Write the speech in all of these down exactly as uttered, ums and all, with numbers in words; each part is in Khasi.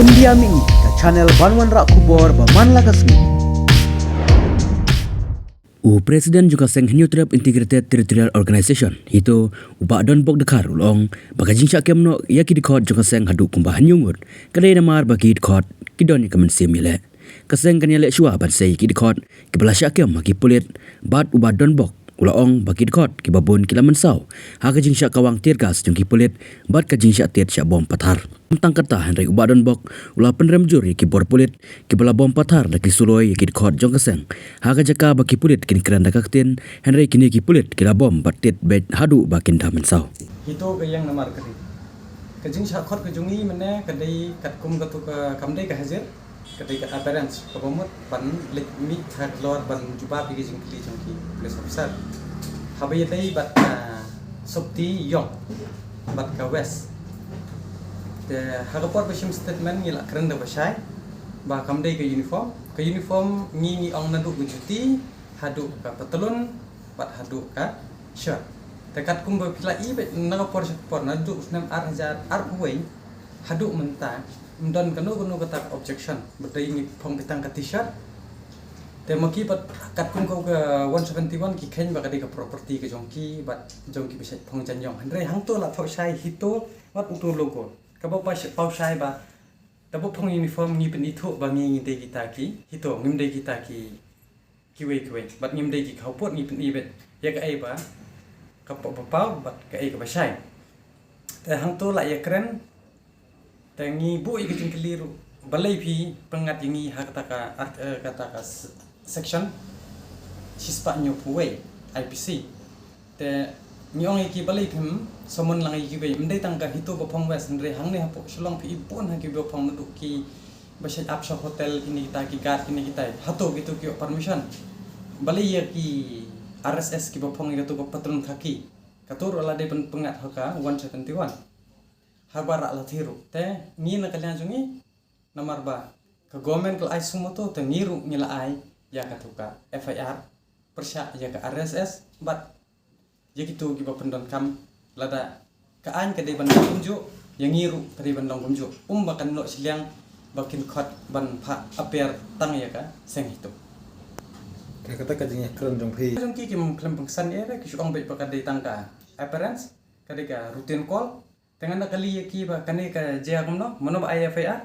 India Mini, ka channel ban wanrah khubor ba man la ka sngi. U President jong ka seng Hynñiewtrep Integrated Territorial Organization, HITO, u Bah Donbok Dkhar u la ong ba ka jingshah kem noh ïa ki dkhot jong ka seng haduh kumba hynñiew ngut ka dei namar ba ki dkhot ki don ïa ka mynsiem ïaleh. Ka seng kan ïaleh shuwa ban sei ïa ki dkhot kiba la shah kem ha ki pulit, bad u Bah Donbok u la ong ba ki dkhot kiba bun ki la mynsaw ha ka jingshah kawang tear gas jong ki pulit bad ka jingshah tied shah bom pathar. Ym tang katta, hynrei u Bah Donbok u la pynrem jur ïa ki bor pulit kiba la bom pathar da ki suloi ïa ki dkhot jong ka seng, ha ka jaka ba ki pulit kin kren da ka ktien, hynrei kine ki pulit ki la bom bad tied beit haduh ba kin da mynsaw. HITO ka ïeng namar ka ri. Ka jingshah khot ka jong ngi mynne ka dei katkum katu ka, kam dei ka hajir, ka dei ka appearance kaba mut ban leit mih ha khlor ban jubab ïa ki jingkylli jong ki police officer. Haba ïadei bad ka sopti ïong bad ka vest, te ha ka por ba shim statement ngi la kren da ba shai ba kam dei ka uniform. Ka uniform ngi, ngi ong naduh ka juti haduh ka patlun bad haduh ka shirt. Te katkum ba phi la i beit na ka por sha ka por, naduh snem ar hajar arphew wei haduh mynta, ym don kano kano kata ka objection. Ba dei ngi phong beit tang ka t-shirt. Te ma ki pat katkum ka one seventy-one ki kheiñ ba ka dei ka property ka jong ki bad jong ki ba shait phong jan ïong. Hynrei hangto la thoh shai HITO bad uto logo. Kaba paw shai ba da ba phong uniform ngi pynithuh ba ngi, ngi dei kita ki HITO, ngim dei kita ki kiwei kiwei. Bad ngim dei ki khawpud, ngi pyni beit ïa kaei ba ka paw, ba paw bad kaei kaba shai. Te hangto la ïakren, te ngi buh ïa ka jingkylli ruh, balei phi pynngat ïa ngi ha kata ka art-, eh, kata ka s-, section shispah hynñiewphew wei I P C. Te ngi ong ïa ki balei phim summon lang ïa kiwei, ym dei tang ka HITO ba phong vest, hynrei hangne hapoh Shillong phi i bun ha ki ba phong, naduh ki ba shait ap sha hotel, kine kita ki guard, kine kita. Hato kito ki ïoh permission? Balei ïa ki R S S kiba phong ïa kato ka patlun khaki? Kato ruh la dei ban pynngat ha ka one seventy-one. Haba rah la thie ruh. Te ngi na ka liang jong ngi, namar ba ka government ka la ai suo motu, te ngi ruh ngi la ai ïa kato ka F I R pyrshah ïa ka R S S bad ïa kito kiba pyndonkam. Lada ka aiñ ka dei ban long kumjuh, ïa ngi ruh ka dei ban long kumjuh. Ym ba kan noh shiliang ba kin khot ban phah appear tang ïa ka seng HITO. Ka kata ka jingïakren jong phi. Jong ki kim khlem pynsan ïa re, ki shu ong beit ba ka dei tang ka appearance, ka dei ka routine call. Te nga na kylli ïa ki ba kane ka jia kumno, mano ba ai F I R?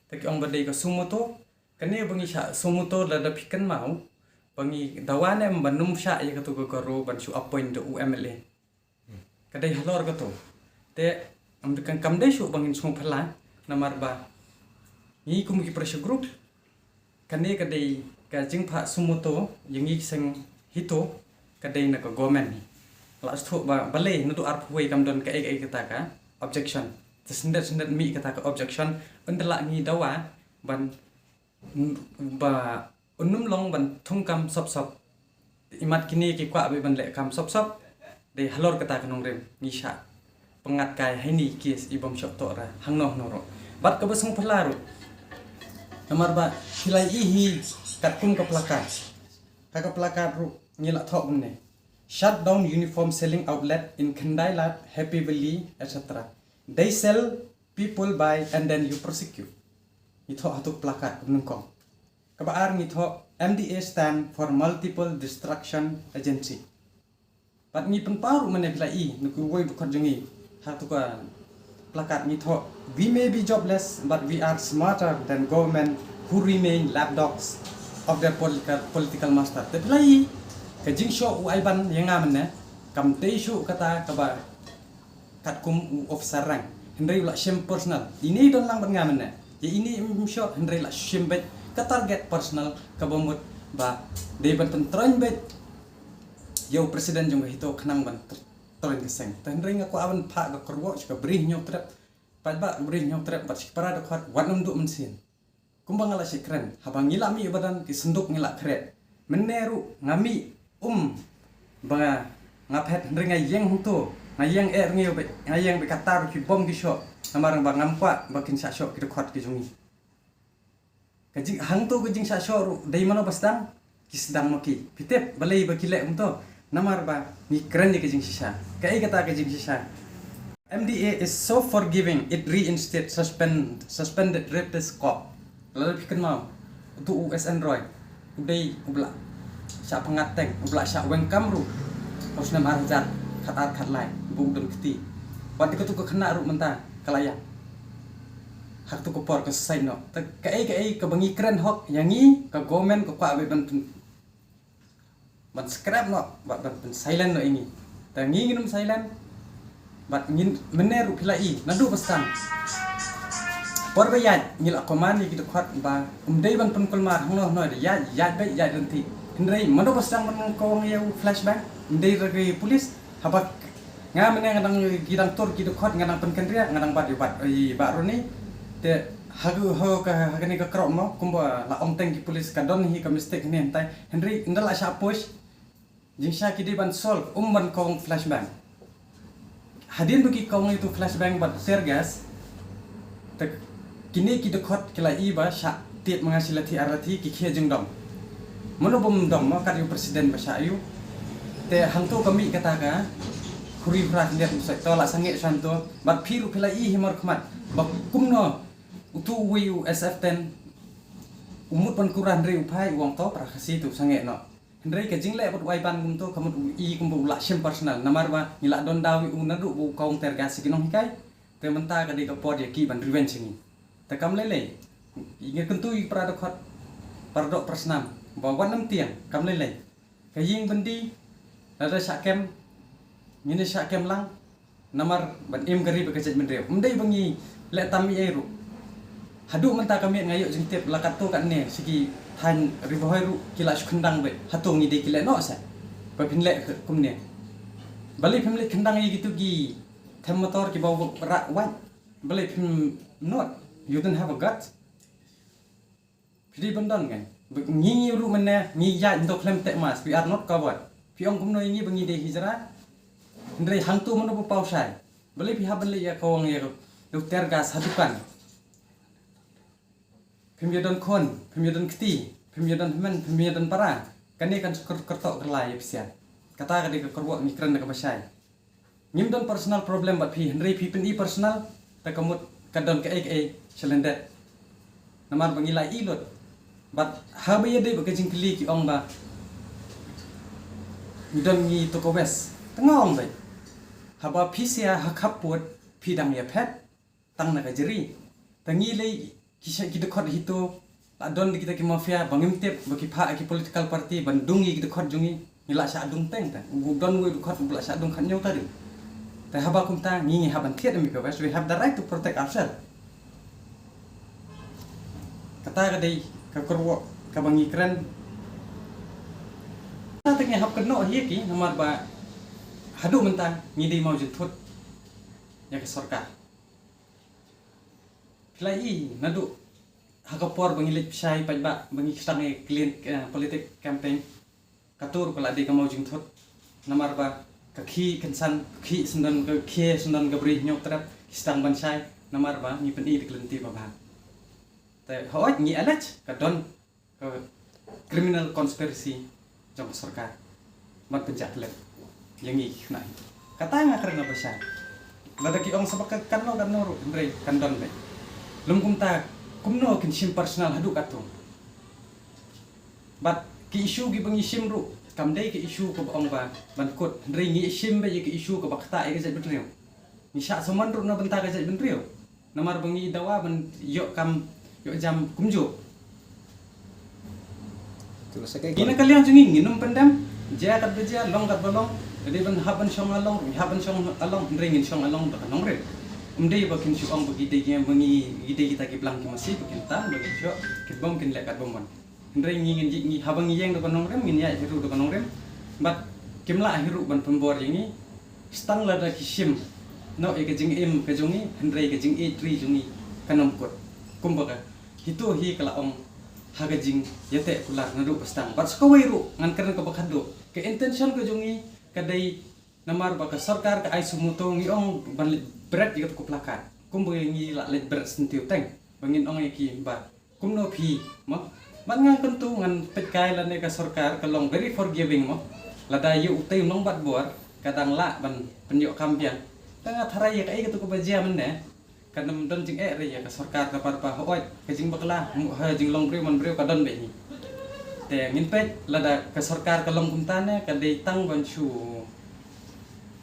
Te ki ong ba dei ka suo motu. Kane ba ngi shah suo motu, lada phi kynmaw ba ngi dawa ne em ban ym shah ïa kato ka garo ban shu appoint da u M L A. Ka dei halor kato. Te ym dei, kan, kam dei shuh ba ngin sngewphylla, namar ba ngi kum ki pressure group, kane ka dei ka jingphah suo motu ïa ngi ki seng HITO, ka dei na ka government. La sdang ba balei naduh arphew wei kam don kaei kaei kata ka objection. Te syndet syndet mih kata ka objection, ynda la ngi dawa ban, ba un ym long ban thungkam sop sop. Imat kine ki kwah beit ban leh kam sop sop, dei halor kata ka nongrim ngi shah pynngat kai ha ine i case, i bym shoh toh ra hangno hangno ruh. Bad kaba sngewphylla ruh, namar ba phi la i hi katkum ka placard. Ha ka placard ruh ngi la thoh kumne: "Shut down uniform selling outlet in Khyndai Lad, Happy Valley, et cetera. They sell, people buy and then you prosecute." Ngi thoh hato ka placard kum nyngkong. Kaba ar ngi thoh, "M D A stand for multiple destruction agency." Bad ngi pynpaw ruh mynne, phi la i, na kiwei ba khot jong ngi, hato ka placard ngi thoh, "We may be jobless, but we are smarter than government who remain lapdogs of their political, political master." Te phi la i, ka jingshoh u Aiban ïa nga mynne, kam dei shuh kata kaba katkum u officer rank. Hynrei u la shim personal. Ine i don lang bad nga mynne. Ïa ine im shoh, hynrei la shim beit ka target personal kaba mut ba dei ban pyntroiñ beit ïa u president jong ka HITO khnang ban tr-, troiñ ka seng. Te hynrei nga kwah ban phah ka kyrwoh sha ka Bri Hynñiewtrep. Paidbah Bri Hynñiewtrep bad shi para dkhot, wat nym duh mynsiem. Kumba nga la shait kren, haba ngi la mih ba don ki synduk ngi la khreh. Mynne ruh nga mih, um ba nga phet, hynrei nga ïeng hangto, nga ïeng eh rngiew beit, nga ïeng beit, kata ruh ki bom ki shoh. Namar ba ngam kwah ba kin shah shoh ki dkhot ki jong ngi. Ka jing, hangto ka jingshah shoh ruh dei mano ba sdang, ki sdang ma ki. Phi tip balei ba ki leh kumto? Namar ba ngi kren ïa ka jingshisha. Kaei kata ka jingshisha? M D A is so forgiving, it reinstates suspend, suspended rapist cop. Lada phi kynmaw, utu u S N Roy, u dei u ba la shah pyngngad teng, u ba la shah weng kam ruh. Ka snem ar hajar khatar khatlai, ba u don kti. Wat ïa katu ka khynnah ruh mynta ka la ïap. Ha katu ka por ka suicide noh. Te kaei kaei kaba ngi kren hok ïa ngi, ka government ka kwah beit ban pyn ban scrap noh, bad ban pyn silent noh ïa ngi. Te ngi ngin ym silent, bad ngin mynne ruh phi la i, naduh ba sdang. Por ba ïaid, ngi la command ïa ki dkhot ba ym dei ban pynkulmar hangno hangno, da ïaid, ïaid beit, ïaid ryntih. Hynrei mano ba sdang ban kawang ïa u flashbang, ym dei re ki police, haba nga mynne nga dang, ki dang tur ki dkhot, nga dang pynkynriah, nga dang bat ïa u Bah, ïa u Bah Ronnie. Te ha ka, ha ka, ha kane ka krok mo, kumba la ong teng ki police, ka don hi ka mistake ne hyntai. Hynrei ynda la shah push, jingshisha ki dei ban solve, ym ban kawang flashbang. Hadien ba ki kawang ïa utu flashbang bad tear gas, te kine ki dkhot ki la i ba shah tied ma nga shi lathi ar lathi, ki khie jingdom. Mano bym dom mo, kat ïa u president ba shah ïoh. Te hangto ka mih kata ka huri hura khyndiat, u sa to la sangeh shanto, bad phi ruh phi la i hi markhmat ba kumno utu uwei u S F ten u mut ban kuran re u phai, u ong to para Khasi, to sangeh noh. Hynrei ka jingleh bad u Aiban kumto ka mut u i kumba u la shim personal, namar ba ngi la don daw ïa u naduh ba u kawang tear gas ïa ki nonghikai. Te mynta ka dei ka por ïa ki ban revenge ïa ngi. Te kam lei lei, nga kyntu ïa para dkhot, para doh para snam, ba wat nym tieng, kam lei lei. Ka ïing byndi, lada shah kem, ngin ïa shah kem lang. Namar ban im ka ri bad ka jaitbynriew, ym dei ba ngi leh tam ei ei ruh. Haduh mynta ka miet nga ïoh jingtip, la katto katne sha ki thaiñ Ri Bhoi ruh ki la shu khyndang beit. Hato ngi dei ki leh noh seh ba phin leh kumne? Balei phim leit khyndang ïa kitu ki them motor kiba rah wait? Balei phim nud? You don't have a gut. Phi dei ban don ngan. Ngi, ngi ruh mynne ngi ïaid nto khlem teh mask, we are not covered. Phi ong kumno ïa ngi ba ngi dei hijra? Hynrei hangto mano ba paw shai? Balei phi hap ban leit ïa kawang ïa u tear gas ha dukan? Phim ïa don khun, phim ïa don kti, phim ïa don hynmen, phim ïa don para. Kane kan kyrtoh kyrla ïa phi siat. Kata ka dei ka kyrwoh ngi kren da kaba shai. Ngim don personal problem bad phi, hynrei phi pyni personal, te ka mut ka don kaei kaei shalyndet. Namar ba ngi la i lut. Bad haba ïadei bad ka jingkylli ki ong ba ngi don ngi to ka West. Te nga ong beit, haba phi sia ha khappud phi dang ïaphet tang na ka jri. Te ngi lei ki sha, ki dkhot hito, la don kita ki mafia ba ngim tip, ba ki phah ki political party ban dung ïa ki dkhot jong ngi. Ngi la shah dung teng te. U don wei dkhot u la shah dung khat hynñiew tarik. Te haba kumta ngi, ngi hap ban thied ïa ka West, we have the right to protect ourselves. Kata ka dei ka kyrwoh kaba ngi kren. Kata te ngi hap kynnoh hi ki, namar ba haduh mynta ngi dei maw jingthut ïa ka sorkar. Phi la i naduh ha ka por ba ngi leit pyrshah pat ba, ba ngi sdang ïa ka clean, eh, politic campaign. Kato ruh ka la dei ka maw jingthut. Namar ba ka khih kynsan, ka khih syndon, ka khih syndon ka bri Hynñiewtrep ki sdang ban shai. Namar ba ngi pyni da ka lynti ba bha. Te hooid ngi allege ka don ka criminal conspiracy jong ka sorkar ban pynjah klet ïa ngi ki khynnah. Kata nga kren na ba shai. Lada ki ong sa ba ka katno katno ruh, hynrei kan don beit. Lym kumta, kumno kin shim personal haduh katto? Bad ki issue kiba ngi shim ruh kam dei ki issue kaba ong ba ban kut, hynrei ngi shim beit ïa ki issue kaba ktah ïa ka jaitbynriew. Ngi shah sumon ruh na bynta ka jaitbynriew. Namar ba ngi dawa ban ïoh kam ïoh jam kumjuh. Ngi na ka liang jong ngi ngin ym pyndem. Jia katba jia, long katba long. Ka dei ban hap ban shong along, ngi hap ban shong along, hynrei ngin shong along da ka nongrim. Ym dei ba kin shu ong ba ki dei ki, ba ngi, ki dei kita ki blang ki masi ba kin tan ba kin shu, kin bym kin leh katba mon. Hynrei ngi ngin ïa, ngi haba ngi ïeng da ka nongrim, ngin ïaid hi ruh da ka nongrim. Bad kim lah hi ruh ban pynbor ïa ngi. Tang lada ki shim noh ïa ka jingim ka jong ngi, hynrei ka jingïeit ri jong ngi kan ym kut. Kumba ka hito hi ka la ong ha ka jingïateh kular naduh ba sdang. Bad sa kawei ruh ngan kren kaba khatduh. Ka intention ka jong ngi ka dei namar ba ka sorkar ka ai suh moto, ngi ong ban leit bret ïa katu ka placard. Kumba ngi la leit bret syntiew teng. Ba ngin ong ïa ki ba kumno phi, mo? Bad ngan kyntu, ngan peit kai lane ka sorkar ka long very forgiving, mo? Lada ïa utei u nongbat bor ka dang lah ban pynïoh kam biang. Tang nga tharai ïa kaei katu kaba jia mynne. Kan ym don jingeh re ïa ka sorkar ka par ba hooid ka jingbakla ha jinglong briew man briew ka don beit hi. Te ngin peit lada ka sorkar ka long kumta ne ka dei tang ban shu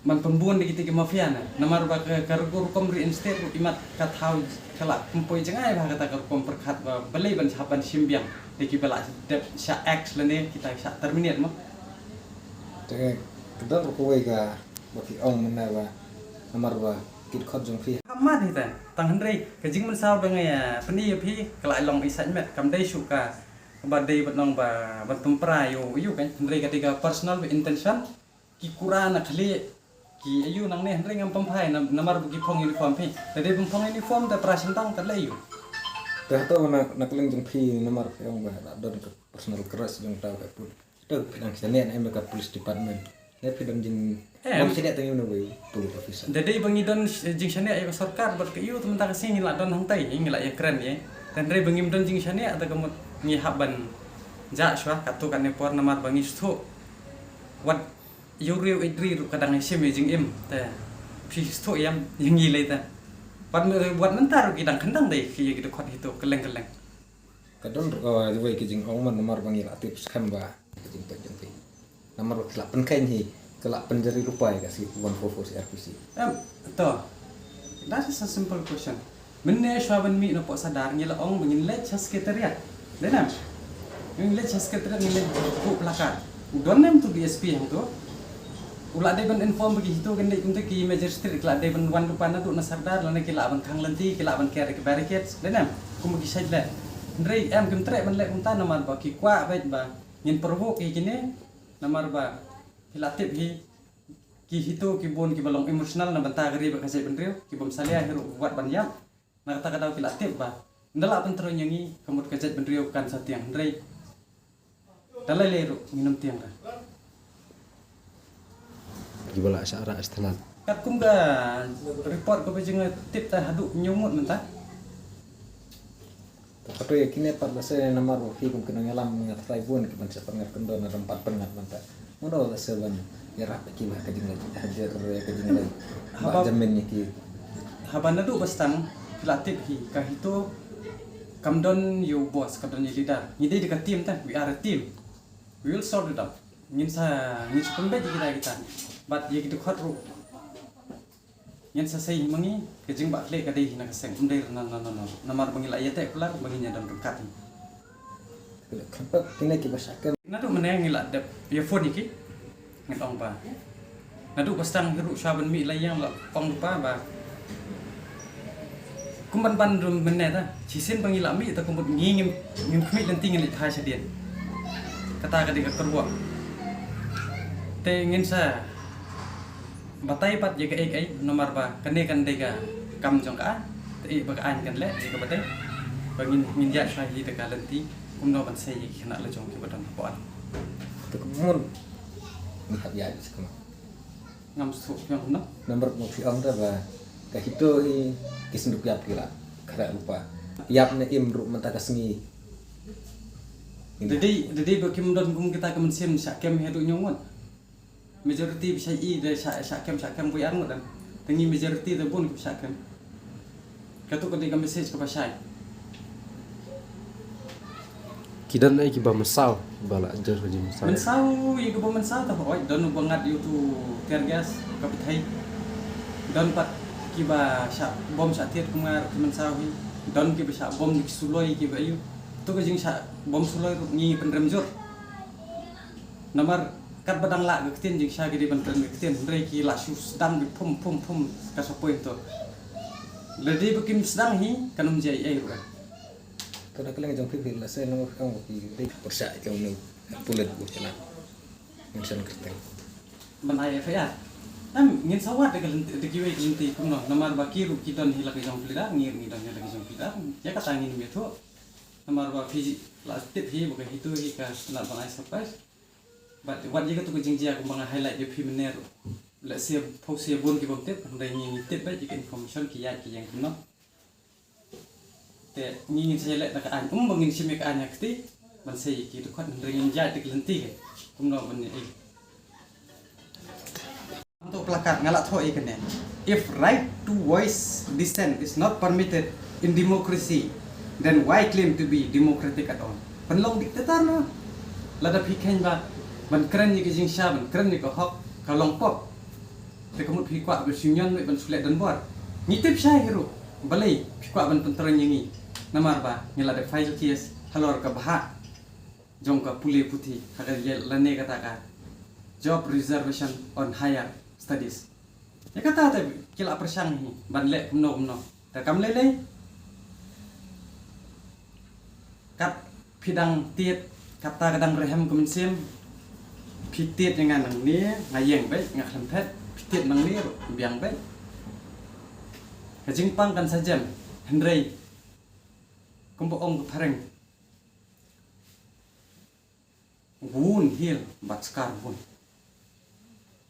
man pynbun da kita ki mafia ne. Namar ba ka, ka rukom reinstate ruh imat ka thaw ka la pynpoi jngai ba kata ka rukom pyrkhat ba balei ban shah ban shim biang da kiba la dep shah axe lane kita shah terminate mo. Te ka don ruh kawei ka ba ki ong mynne ba namar ba ki dkhot jong phi. Ka mat hi te tang hynrei ka jingmynsaw ba nga ïa pyni ïa phi ka la long i sait met kam dei shuh ka ba dei ban ong ba ban pynpra ïa u ïa u kan hynrei ka dei ka personal intention. Ki kura na khlieh ki ayu nangne hynrei ngam pynphai namar ba ki phong uniform phi. Te dei ban phong uniform te pra shentang te leh ayu. Te hato na na kylleng jong phi namar phi ong ba la don ka personal grudge jong ta ka put. Te phi dang shaniah na em ka police department. Ne phi dang jing Em. Bang shaniah tang ïa u na wei police officer. Da dei ba ngi don jingshaniah ïa ka sorkar bad ka ayu te mynta ka sngi ngi la don hangtai ngi la ïa kren ïa. Te hynrei ba ngim don jingshaniah te ka mut ngi hap ban jah shuwa katto katne por namar ba ngi sngewthuh. Wat ïa u riew ïeit ri ruh ka dang ïa shim ïa jingim te phi sngewthuh ïa ïa ngi lei te. Wat me- wat mynta ruh ki dang khyndang dei ki ïa ki dkhot hito kylleng kylleng. Ka don ruh kawei ka jingong man namar ba ngi la tip skhem ba ka jingpeit jong phi. Namar ba ki la pynkheiñ hi ka la pynjari rupai ka C one four four C R P C. Em, to. That is a simple question. Mynne shuwa ban mih na pok sadar ngi la ong ba ngin leit sha secretariat. Dei nam? Ngin leit sha secretariat ngin leit buh placard. U don nem tu D S P hangtu. U la dei ban inform ba ki hito kin leit kumta ki magistrate ki la dei ban wan lypa naduh na sardar lane ki la ban khang lynti ki la ban ker ki barricades. Dei nam? Kum ba ki shait leh. Hynrei em kim treh ban leh kumta namar ba ki kwah beit ba ngin provoke ïa kine namar ba ki la tip hi ki hito ki bun kiba long emotional na bynta ka ri bad ka jaitbynriew ki bym salia hi ruh wat ban ïap. Na kata ka daw ki la tip ba ynda la pyntroi ïa ngi ka mut ka jaitbynriew kan sa tieng hynrei da lei lei ruh ngin ym tieng re. Kiba la shah rah sha tnat. Katkum ka report kaba jingtip ta haduh hynñiew ngut mynta. Te kato ïa kine pat lehse namar ba phi kum ki nongïalam nga tharai bun ki ban sa pynngat kyndon na dang pat pynngat mynta. Mano lehse ban ïarap ïa ki ba ha ka jingleit ha ka jingleit ba jamin ïa ki. Haba naduh ba sdang phi la tip hi ka hito kam don ïa u boss ka don ïa u leader. Ngi dei da ka team ta, we are a team. We will sort it out. Ngin sa ngin sa pynbeit ïa kita kita. Bad ïa ki dkhot ruh. Ngin sa sei hi ma ngi ka jingbakla ka dei hi na ka seng um dei na na na na namar ba ngi la ïa teh kular ba ngi ïa don ryngkat hi. Kine ki ba shah kem. Naduh mynne ngi la dep ïa phone ïa ki. Ngi ong ba naduh ba sdang hi ruh sha ban mih la ïa la ong lypa ba kum ban ban ruh mynne ta shisien ba ngi la mih ta kumut ngi ngim ngim khmih lynti ngi leit phai shadien. Kata ka dei ka kyrwoh. Te ngin sa batai pat ïa kaei kaei namar ba kane kan dei ka kam jong ka aiñ te ba ka aiñ kan leh ïa ka batai ba ngin ngin ïaid shwa hi da ka lynti kumno ban sei ïa ki khynnah la jong ki ba don hapoh. Te ka mun ni hap ïaid sa kumno. Ngam suk ïa kumno. Namar ba phi ong da ba ka hito hi ki sngewduk ïap ki la khreh rupa ïap ne im ruh mynta ka sngi. Da dei da dei ba kim don kum kita ka mynsiem shah kem haduh hynñiew ngut. Majority ba shah i da shah shah kem shah kem bun ar ngut dan. Te ngi majority da bun ki ba shah kem. Kato ka dei ka message kaba shai. Ki don ei kiba mynsaw ba la jer ka jingmynsaw. Mynsaw ïa kiba mynsaw ta hooid don uba ngat ïa utu tear gas ka pyrthei. Don pat kiba shah bom shah thied kum nga ruh ki mynsaw hi. Don kiba shah bom ki suloi kiba ïu. Tu ka jingshah bom suloi ruh ngi pynrem jur. Namar katba dang lah ka ktien jingshah ki dei ban kren ka ktien hynrei ki la shu sdang ki phum phum phum ka sa point to. Lada dei ba kim sdang hi kan ym jia ei ei ruh. To na kylleng jong phi phi la sei nang ka ong ki dei pyrshah ïa ka une pulit u khynnah. Ngin sa kyrteng ban ai F I R. Em ngin sa wad da ka lynti da kiwei ki lynti kumno namar ba ki ruh ki don hi la ka jong phi da ngi ruh ngi don hi la ka jong phi da. Ïa kata ngin ym ïathuh. Namar ba phi la tip hi ba ka hito hi ka sngewtynnat ban ai surprise. Bad wat ïa katu ka jingjia kumba nga highlight ïa phi mynne ruh. Lehse phew sien bun ki bym tip hynrei ngi ngi tip beit ïa ka information ki ïaid ki ïeng kumno. Te ngi ngin sa ïaleh da ka aiñ um ba ngin shim ïa ka aiñ ha kti ban sei ïa ki dkhot hynrei ngin ïaid da ki lynti kumno ban ïa. To plakat nga la thoh ïa kane. If right to voice dissent is not permitted in democracy, then why claim to be democratic at all? Pynlong dictator no. Lada phi khein ba ban kren ïa ka jingshisha, ban kren ïa ka hok, ka long pop. Te ka mut phi kwah ban shu ñion ban shu leh donbor. Ngi tip shai hi ruh. Balei phi kwah ban pyntrei ïa ngi? Namar ba ngi la dep file case halor ka bhah jong ka pule puthi ha ka ïa lane kata ka job reservation on higher studies. Ïa kata te ki la pyrshang hi ban leh kumno kumno. Te kam lei lei. Kat phi dang tied, kata ka dang rhem ka mynsiem. Phi tied ïa nga nangne, nga ïeng beit, nga khlem phet. Phi tied nangne ruh, biang beit. Ka jingpang kan sa jem, hynrei kumba ong ka phareng, wound heal but scar wound.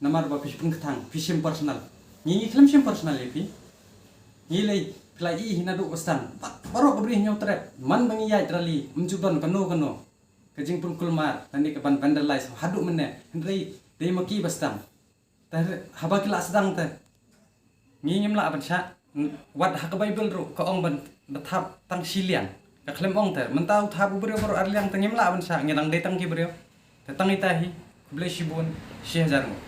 Namar ba phi pynkthang, phi shim personal. Ngi ngi khlem shim personal ïa phi. Ngi lei phi la i hi naduh ba sdang. Bad baroh ka bri hynñiew tret, man ba ngi ïaid rally, ym ju don kano kano ka jingpynkulmar lane ka ban vandalize haduh mynne. Hynrei dei ma ki ba sdang. Te haba ki la sdang te ngi ngim lah ban shah. Wat ha ka Baibl ruh ka ong ban da thap tang shi liang. Ka khlem ong te mynta u thap u briew baroh ar liang te ngim lah ban shah, ngi dang dei tang ki briew. Te tang ita hi, khublei shibun, shi hajar nguh.